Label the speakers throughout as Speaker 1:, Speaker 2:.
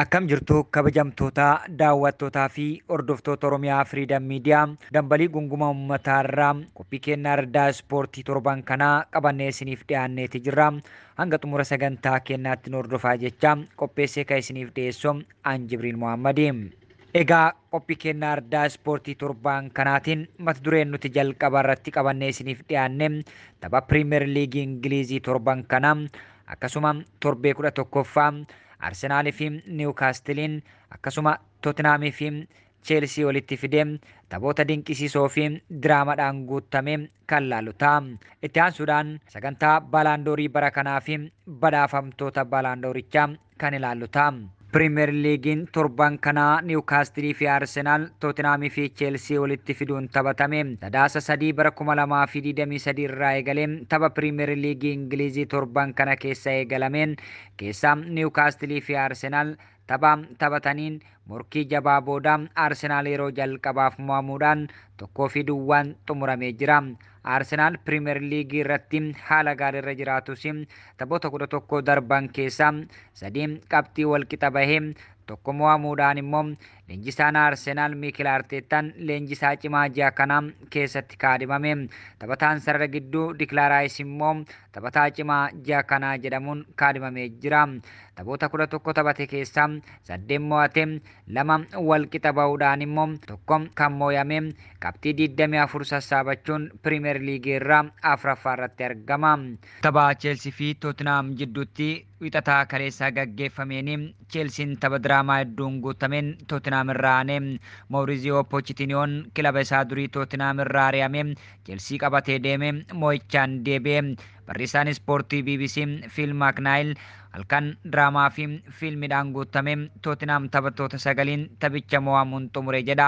Speaker 1: Akkam jirtu kabajamtoota daawwattootaa fi hordoftoota Oromiyaa Firiidam Miidiyaa dambalii gunguma uummataarraa qophii kennaa ardaa ispoortii torban kanaa qabannee isiniif dhiyaanneeti jirra. Hanga xumura sagantaa kennaatti nu hordofaa jecha qopheessee kan isiniif dhiyeessu an Jibriil Mohammadi. Egaa qophii kennaa ardaa ispoortii torban kanaatiin mata dureen nuti jalqaba irratti qabannee isiniif dhiyaanne tapha Piriimeer Liigii Ingilizii torban kanaa akkasuma torbee 11ffaa Arsenaalii fi Niwukaastiliin akkasuma Tottenhaamii fi Cheelsii walitti fidee taphoota dinqisiisoo fi diraamaadhaan guutame kan laalu ta'a. Itti aansuudhaan sagantaa Baalaandoorii bara kanaa fi badhaafamtoota Baalaandoorichaa kan ilaallu ta'a. Piriimeer Liigiin torban kanaa Niwukaastilii fi Arsenaal, Tottenhaamii fi Cheelsii walitti fiduun taphatame. Sadaasa 3 bara 2023 irraa eegalee tapha Piriimeer Liigii Ingilizii torban kana keessa eegalameen keessaa Niwukaastilii fi Arsenaal tapha taphataniin morkii jabaa booda Arsenaal yeroo jalqabaaf mo'amuudhaan 1-0 xumuramee jira. Arsenaal Piriimeer Liigii irratti haala gaariirra jiraatus taphoota 11 darban keessaa 3 qabxii walqixa bahee 1 mo'amuudhaan immoo leenjisaan Arsenaal Miikil Arteetaan leenjisaa cimaa ji'a kanaa keessatti kaadhimame. Taphataan sarara gidduu Diklaar Raayis immoo taphataa cimaa ji'a kanaa jedhamuun kaadhimamee jira. Taphoota 11 taphate keessaa 8 mo'ate, 2 walqixa bahuudhaan immoo 1 kan mo'ame qabxii 24 sassaabachuun Piriimeer Liigii irraa 4ffaa irratti argama. Tapha Cheelsii fi Tottenham jidduutti wixataa kaleessaa gaggeeffameen Cheelsiin tapha diraamaa hedduun guutameen Tottenham irraa aanee Maurizio Pochettinoon kilaba isaa durii Tottenham irraa ari'ame Cheelsii qabatee deeme mo'ichaan deebi'e. Barreessaan ispoortii BBC Phil McNail halkan diraamaa fi fiilmiidhaan guutame Tottenham taphattoota 9 taphicha mo'amuun xumure jedha.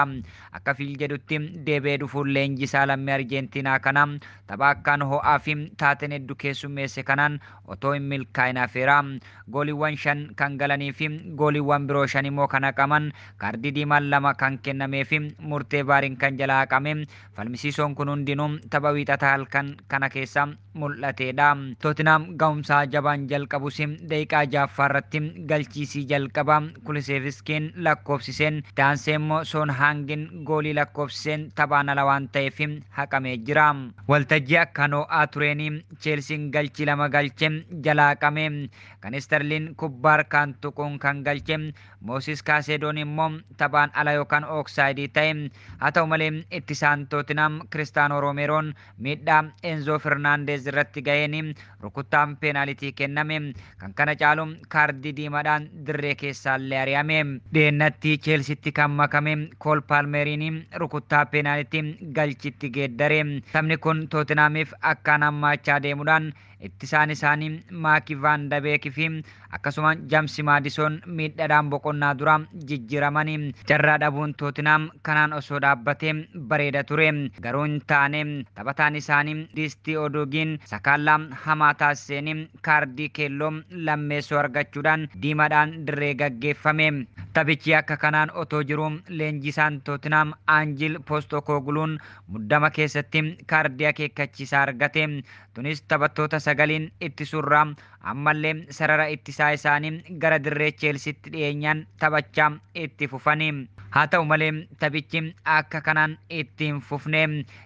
Speaker 1: Akka Phil jedhutti deebi'ee dhufuun leenjisaa lammii Arjentiinaa kana tapha akkaan ho'aa fi taateen hedduu keessummeesse kanaan otoo hin milkaa'in hafeera. Gooliiwwan 5 kan galanii fi gooliiwwan biroo 5 immoo kan haqaman, kaardii diimaan 2 kan kennamee fi murtee baariin kan jala haqame falmisiisoon kun hundinuu tapha wiixataa halkan kana keessa mul'ateedha. Tottenham ga'umsaa jabaan jalqabus daqiiqaa 6ffaa irratti galchiisii jalqaba Kuliseefiskiin lakkoofsiseen daansee immoo Soon Haangin goolii lakkoofsiseen taphaan ala waan ta'eef haqamee jira. Waltajjii akkaan ho'aa tureen Cheelsiin galchii 2 galche jala haqame. Kan Sterlin kubbaa harkaan tuquun kan galche Moosis Kaaseedoon immoo taphaan ala yookaan ooksaayidii ta'e. Haa ta'u malee ittisaan Tottenham Kiristaanoo Roomeroon miidhaa Enzo Fernaandeez irratti ga'een rukuttaan peenaalitii kenname. Kan kana caalu kaardii diimaadhaan dirree keessaallee ari'ame. Dhiyeennatti Cheelsitti kan makame Kool Paalmeriin rukuttaa peenaalitii galchitti geeddare. Taphni kun Tottenhamiif akkaan hammaachaa deemuudhaan ittisaan isaanii Maaki Van de Beek fi akkasuma James Maadison miidhaadhaan boqonnaa dura jijjiiramanii carraa dhabuun Tottenham kanaan osoo dhaabbatee bareeda ture. Garuu hin taane. Taphataan isaanii Distii Odogiin sakaallaa hamaa taasiseen kaardii keelloo lammeessoo argachuudhaan diimaadhaan dirree gaggeeffame. Taphichi akka kanaan otoo jiru leenjisaan Tottenham Anjil Postecoglou muddama keessatti kaardii akeekkachiisaa argate. Tunis taphattoota 9 ittisuurraa ammallee sarara ittisaa isaanii gara dirree Cheelsiitti dhiyeenyaan taphachaa itti fufani. Haa ta'u malee taphichi akka kanaan itti hin fufne.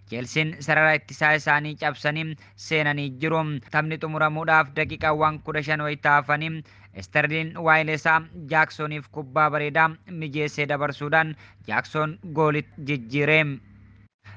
Speaker 1: Cheelsiin sarara ittisaa isaanii cabsanii seenanii jiru. Taphni xumuramuudhaaf daqiiqaawwan 15 wayita hafanii Sterlin Waayilesaa Jaaksoniif kubbaa bareedaa mijeessee dabarsuudhaan Jaakson goolitti jijjiire.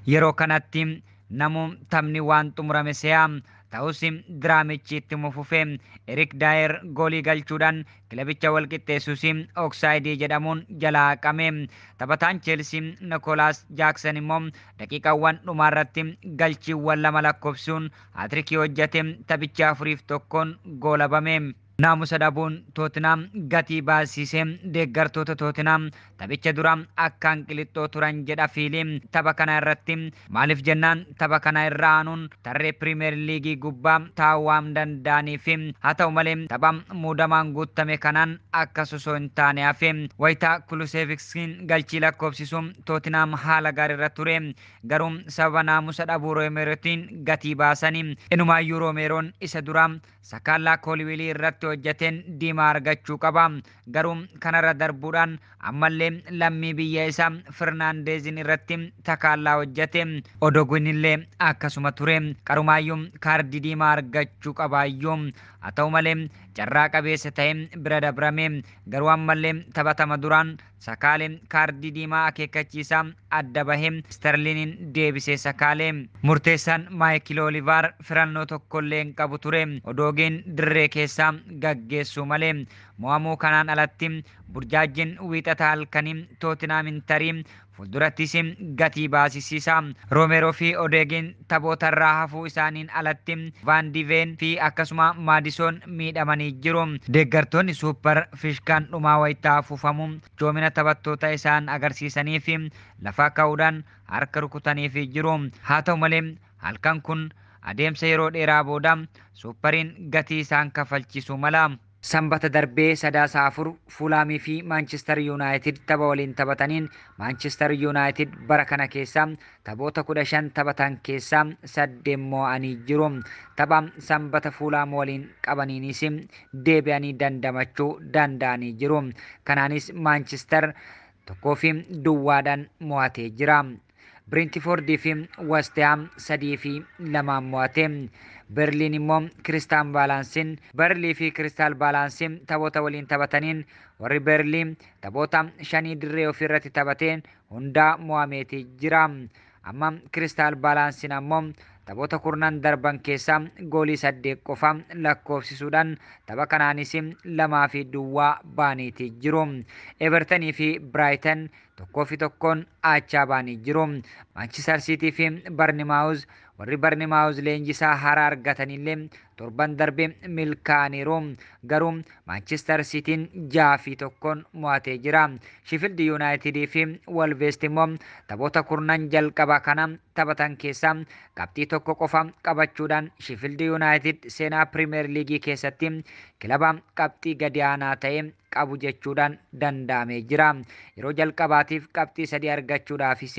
Speaker 1: Yeroo kanatti namu taphni waan xumurame se'a. Ta'us diraamichi itti fufe. Erik Daayer goolii galchuudhaan kilabicha walqixxeessus ooksaayidii jedhamuun jala haqame. Taphataan Cheelsii Nikolaas Jaakson immoo daqiiqaawwan dhumaarratti galchiiwwan 2 lakkoofsuun haatirikii hojjete taphicha 4-1 goolabame. Naamusa dhabuun Tottenham gatii baasisee deeggartoota Tottenham taphicha dura akkaan qilixxoo turan jedha Fiilii. Tapha kana irratti maaliif jennaan tapha kana irra aanuun tarree Piriimeer Liigii gubbaa taa'uu waan danda'aniif haa ta'u malee tapha muudamaan guutame kanaan akka osoo hin taane hafe. Wayitaa Kuliseefiskiin galchii lakkoofsisuun Tottenham haala gaariirra ture. Garuu sababa naamusa dhabuu Roomerootiin gatii baasanii. Inumaayyuu Roomeroon isa dura sakaallaa Kooliwiilii irratti irratti hojjeteen diimaa argachuu qaba. Garuu kanarra darbuudhaan ammallee lammii biyya isaa Fernaandeezin irratti takaallaa hojjete. Odogun illee akkasuma ture. Qarumaayyuu kaardii diimaa argachuu qabaayyuu. Haa ta'u malee carraa qabeessa ta'e bira dabrame. Garuu ammallee taphatama duraan sakaalee kaardii diimaa akeekkachiisaa adda bahee Sterliniin deebisee sakaalee. Murteessaan Maayikil Olivaar filannoo tokkollee hin qabu ture. Odoogeen dirree keessaa gaggeessuu malee mo'amuu kanaan alatti burjaajjiin wiixata halkanii Tootinaamin tarii fuuldurattis gatii baasisiisa. Roomeroo fi Odeegin taphootarraa hafuu isaaniin alatti Van Diveen fi akkasuma Maadisoon miidhamanii jiru. Deeggartoonni suupper fishkaan dhumaa wayitaa afuufamu joomina taphattoota isaan agarsiisanii fi lafa ka'uudhaan harka rukutaniif jiru. Haa ta'u malee halkan kun adeemsa yeroo dheeraa booda suuppariin gatii isaan kafalchiisuu mala. Sanbata darbee Sadaasa 4 Fuulaamii fi Maanchister Yuunaayitid tapha waliin taphataniin Maanchister Yuunaayitid bara kana keessa taphoota 15 taphatan keessaa 8 mo'anii jiru. Tapha sanbata Fuulaam waliin qabaniinis deebi'anii dandamachuu danda'anii jiru. Kanaanis Maanchister 1-0dhaan mo'atee jira. Biriintifoordii fi Westihaam 3-2 mo'ate. Berliin immoo Kiristaan Baalaansiin Berlii fi Kiristaal Baalaansiin taphoota waliin taphataniin warri Berlii taphoota shanii dirree ofiirratti taphateen hundaa mo'ameeti jira. Amma Kiristaal Baalaansiin ammoo taphoota 10 darban keessaa goolii 8 qofa lakkoofsisuudhaan tapha kanaanis 2-0 baaniiti jiru. Evertonii fi Biraayiten 1-1 achaa baanii jiru. Maanchister Siitii fi Barnimaawuz warri Barnimaawuz leenjisaa haaraa argatanillee torban darbe milkaa'aniiru. Garuu Maanchister Siitiin 6-1 mo'atee jira. Shifild Yuunaayitidii fi Wolveest immoo taphoota 10 jalqabaa kana taphatan keessaa qabxii 1 qofa qabachuudhaan Shifild Yuunaayitid seenaa Pirimeer Liigii keessatti kilaba qabxii gadi aanaa ta'e qabu jechuudhaan danda'amee jira. Yeroo jalqabaatiif qabxii 3 argachuudhaafis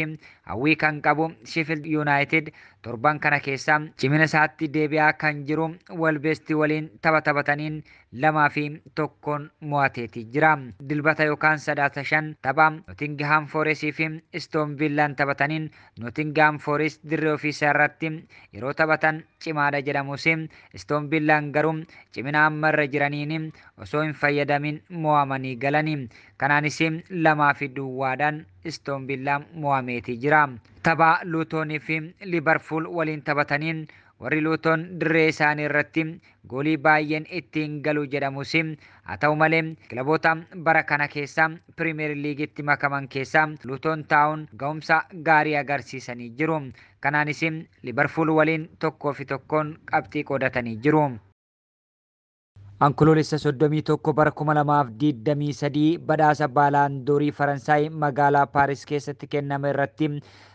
Speaker 1: hawwii kan qabu Shifild Yuunaayitid torban kana keessa cimina isaatti deebi'aa kan jiru Wolveest waliin tapha taphataniin 2-1 mo'ateeti jira. Dilbata yookaan Sadaasa 5 tapha Nootingihaam Foorestii fi Istoon Villaan taphataniin Nootingihaam Foorest dirree ofiisaa irratti yeroo taphatan cimaadha jedhamus Istoon Villaan garuu cimina ammarra jiraniin osoo hin fayyadamin mo'amanii galani. Kanaanis 2-0dhaan Istoon Villaan mo'ameeti jira. Tapha Luutoonii fi Liibarpuul waliin taphataniin warri Luutoon dirree isaanii irratti goolii baay'een ittiin galu jedhamus haa ta'u malee kilaboota bara kana keessa Pirimeer Liigitti makaman keessa Luutoon taa'uun ga'umsa gaarii agarsiisanii jiru. Kanaanis Liibarpuul waliin 1-1 qabxii qoodatanii jiru. Onkoloolessa 31 bara 2023 badhaasa Baalaandoorii Faransaay magaalaa Paaris keessatti kenname irratti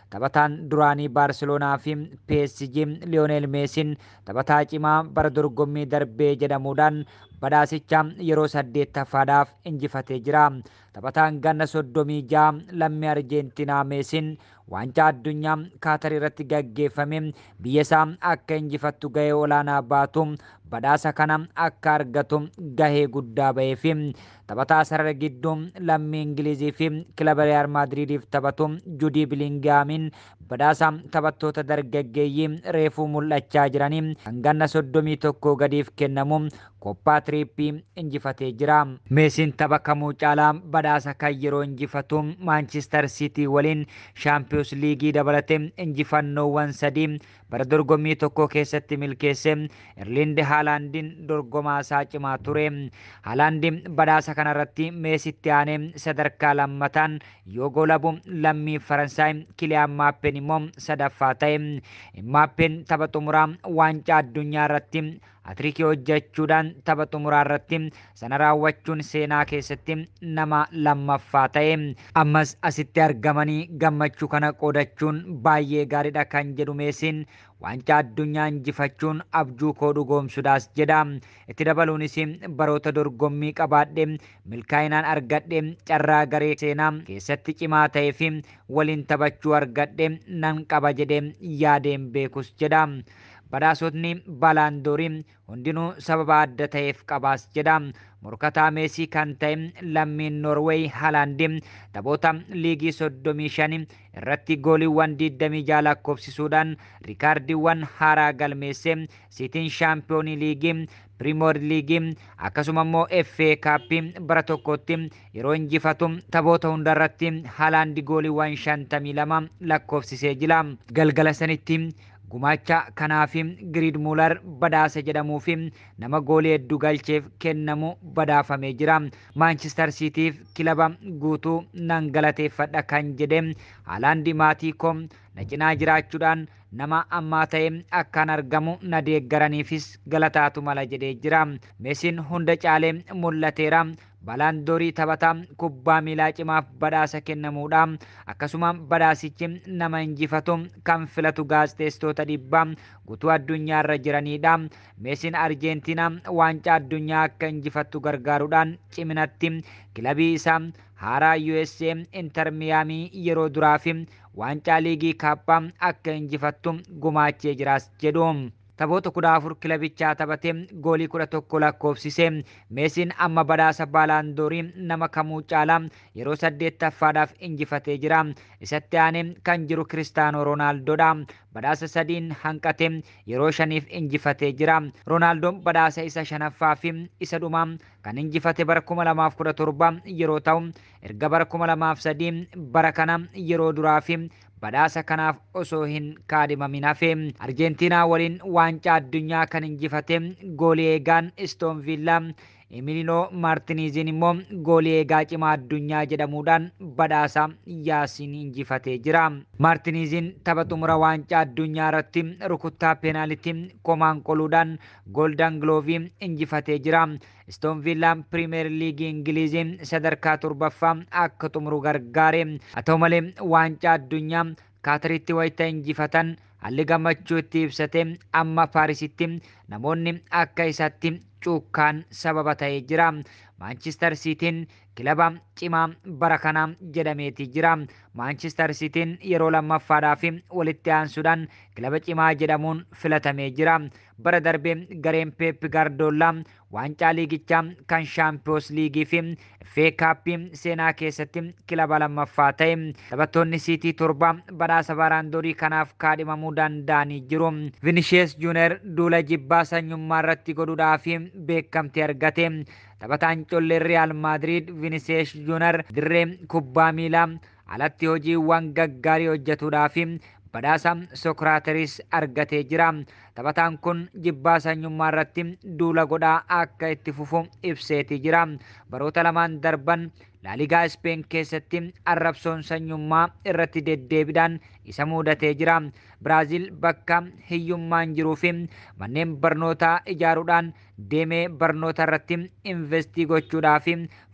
Speaker 1: taphataan duraanii Baarseloonaa fi PSG Liyoonel Meesiin taphataa cimaa bara dorgommii darbee jedhamuudhaan badhaasicha yeroo 8ffaadhaaf injifatee jira. Taphataan ganna 36 lammii Arjeentinaa Meesiin waancaa addunyaa Kaatar irratti gaggeeffame biyya isaa akka injifattu gahee olaanaa baatu badhaasa kana akka argatu gahee guddaa bahee fi taphataa sarara gidduu lammii Ingilizii fi kilaba Real Maadriidiif taphatu Judii Bilingaamiin badhaasa taphattoota dargaggeeyyii reefuu mul'achaa jiranii kan ganna 31 gadiif kennamu Koppaa Tiriippii injifatee jira. Meesiin tapha kamuu caalaa badhaasa kan yeroo injifatu Maanchister Siitii waliin Shaampiyoons Liigii dabalatee injifannoowwan 3 bara dorgommii tokko keessatti milkeesse Erlind Haalaandiin dorgomaa isaa cimaa ture. Haalaandiin badhaasa kanarratti Meesitti aanee sadarkaa lammataan yoo golabu lammii Faransaay Kiliyaan Maappeen immoo sadaffaa ta'e. Maappeen tapha xumuraa waancaa addunyaa irratti hatriikii hojjechuudhaan tapha xumuraa irratti sana raawwachuun seenaa keessatti nama lammaffaa ta'e. Ammas asitti argamanii gammachuu kana qoodachuun baay'ee gaariidha kan jedhu Meesiin waancaa addunyaa injifachuun abjuu koo dhugoomsuudhaas jedha. Itti dabaluunis baroota dorgommii qabaadhe milkaa'inaan argadhe carraa garee seenaa keessatti cimaa ta'ee fi waliin taphachuu argadhe nan qaba jedhee yaadeen beekus jedha. Badhaasotni Baalaandoorii hundinuu sababa adda ta'eef qabaas jedha. Morkataa Meesii kan ta'e lammiin Noorweey Haalaandi taphoota liigii 35 irratti gooliiwwan 26 lakkoofsisuudhaan riikaardiiwwan haaraa galmeesse. Siitiin shaampiyoonii liigii, Piriimeer Liigii akkasuma immoo FA Kaappii bara tokkotti yeroo injifatu taphoota hundarratti Haalaandi gooliiwwan 52 lakkoofsisee jira. Galgala sanitti gumaacha kanaaf Giriid Muular badhaasa jedhamuu fi nama goolii hedduu galcheef kennamu badhaafamee jira. Maanchister Siitiif kilaba guutuu nan galateeffadha kan jedhe Haalaandi, maatii koo na cinaa jiraachuudhaan nama ammaa ta'e akkaan argamu na deeggaraniifis galataatu mala jedhee jira. Meesiin hunda caalee mul'ateera. Baalaandoorii taphataa kubbaa miilaa cimaaf badhaasa kennamuudha. Akkasuma badhaasichi nama injifatu kan filatu gaazexeessitoota 100 guutuu addunyaarra jiranidha. Meesiin Arjentiinaa waancaa addunyaa akka injifattu gargaaruudhaan ciminatti kilabii isaa haaraa USA Inter Miyaamii yeroo duraa fi waancaa liigii kaappaa akka injifattu gumaachee jiraas jedhu. Taphoota 14 kilabichaa taphatee goolii 11 lakkoofsise. Meesiin amma badhaasa Baalaandoorii nama kamuu caalaa yeroo saddeettaffaadhaaf injifatee jira. Isatti aanee kan jiru Kiristaanoo Roonaaldoodha. Badhaasa sadiin hanqatee yeroo shaniif injifatee jira. Roonaaldoon badhaasa isa shanaffaa fi isa dhumaa kan injifate bara 2017 yeroo ta'u, erga bara 2003 bara kana yeroo duraa fi badhaasa kanaaf osoo hin kaadhimamin hafe. Arjentiinaa waliin waancaa addunyaa kan injifate goolii eegaan Istoon Villaa Emiliinoo Maartiniiziin immoo goolii eegaa cimaa addunyaa jedhamuudhaan badhaasa Yaasiin injifatee jira. Maartiniiziin tapha xumura waancaa addunyaa irratti rukuttaa peenaalitii komaan qoluudhaan Gooldan Giloovii injifatee jira. Istoon Villaan Piriimeer Liigii Ingilizii sadarkaa torbaffaa akka xumuru gargaare. Haa ta'u malee, waancaa addunyaa Kaataritti wayita injifatan haalli gammachuu itti ibsate amma Paarisitti namoonni akka isatti cuukkaan sababa ta'ee jira. Maanchister Siitiin kilaba cimaa bara kanaa jedhameeti jira. Maanchister Siitiin yeroo lammaffaadhaaf walitti aansuudhaan kilaba cimaa jedhamuun filatamee jira. Bara darbe gareen Peep Gaardoollaa waancaa liigichaa kan Shaampiyoons Liigii fi FA Kaappii seenaa keessatti kilaba lammaffaa ta'e. Taphattoonni Siitii 7 badhaasa Baalaandoorii kanaaf kaadhimamuu danda'anii jiru. Vinishees Juuner duula jibbaa sanyummaa irratti godhuudhaaf beekamtii argate. Taphataan collee Riyaal Maadriid Vinishees Juuner dirree kubbaa miilaa alatti hojiiwwan gaggaarii hojjetuudhaaf badhaasa Sokraateris argatee jira. Taphataan kun jibbaa sanyummaa irratti duula godhaa akka itti fufu ibseeti jira. Baroota lamaan darban Laaligaa Ispeen keessatti arrabsoon sanyummaa irratti deddeebiidhaan isa mudatee jira. Biraaziil bakka hiyyummaan jiruu fi manneen barnootaa ijaaruudhaan deemee barnoota irratti investii gochuudhaaf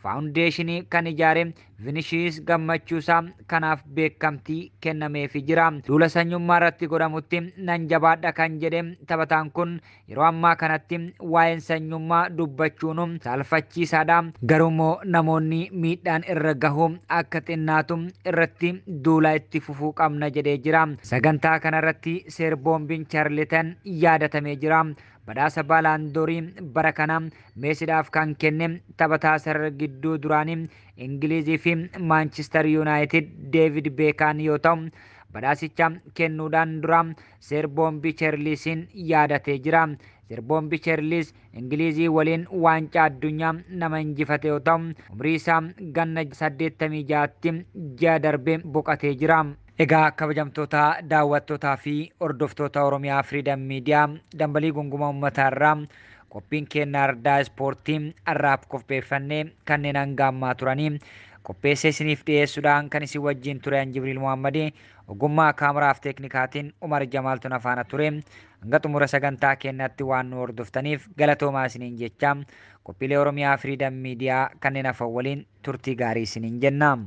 Speaker 1: faawundeeshinii kan ijaare Vinishiis gammachuusaa kanaaf beekamtii kennameefi jira. Duula sanyummaa irratti godhamutti nan jabaadha kan jedhe taphataan kun, yeroo ammaa kanatti waa'een sanyummaa dubbachuun saalfachiisaadha. Garuummoo namoonni miidhaan irra gahu akka xinnaatu irratti duula itti fufuu qabna jedhee jira. Sagantaa kanarratti Seerboombiin Chaarlitan yaadatamee jira. Badhaasa Baalaandoorii bara kana Meesiidhaaf kan kenne taphataa sarara gidduu duraanii Ingilizii fi Maanchister Yuunaayitid Deevid Beekaan yoo ta'u, badhaasicha kennuudhaan dura Seerboombii Cheerlisiin yaadatee jira. Seerboombii Cheerlis Ingilizii waliin waancaa addunyaa nama injifate yoo ta'u, umrii isaa ganna 86tti ji'a darbe boqotee jira. Egaa kabajamtoota daawwattootaa fi hordoftoota Oromiyaa Firiidam Miidiyaa, dambalii gunguma uummataa irraa qophiin keenya ardaa ispoortii har'aaf qopheeffannee kanneen hanga ammaa turanii qopheessee isiniif dhiyeessuudhaan kan isin wajjin ture Jibriil Muhammadii, ogummaa kaameraaf teeknikaatiin Umar Jamaaltun afaana ture. Hanga xumura sagantaa keenyatti waan nu hordoftaniif galatoomaa isiniin jecha, qophiilee Oromiyaa Firiidam Miidiyaa kanneen hafan waliin turtii gaarii isiniin jenna.